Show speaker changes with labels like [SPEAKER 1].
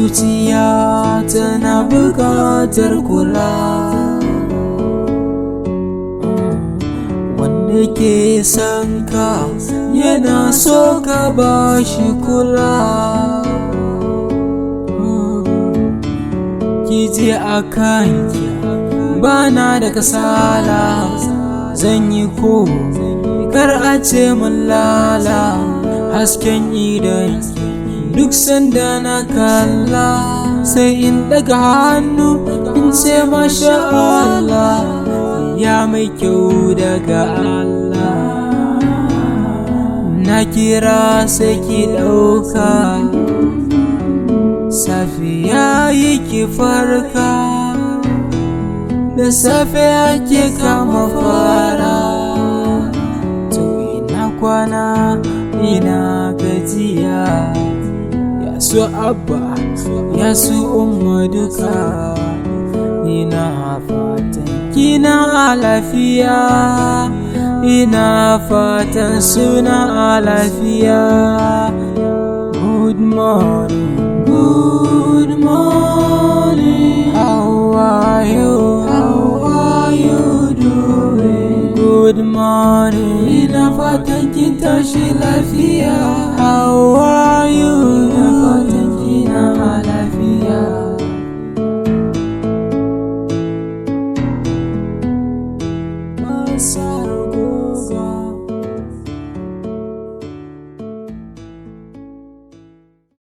[SPEAKER 1] Zuciya tana buƙatar kula. Wanda ke son ka yana so ka ba shi kula. Ki je a kanki bana da kasala, zan yi ko kar a ce mun lala. Hasken idon duk sanda na kalla, sai in daga hannu in ce masha Allah, ya mai kyau daga Allah. Na kira sai ki ɗauka, safiya yi ki farka, da safe ake kama fara. To ina kwana ina gajiya, ya su abba ya su umma duka, ina fatan kina lafiya, ina fatan suna lafiya. Good morning, good morning, how are you, how are you doing? Good morning, ina fatan kin tashi lafiya, how are you?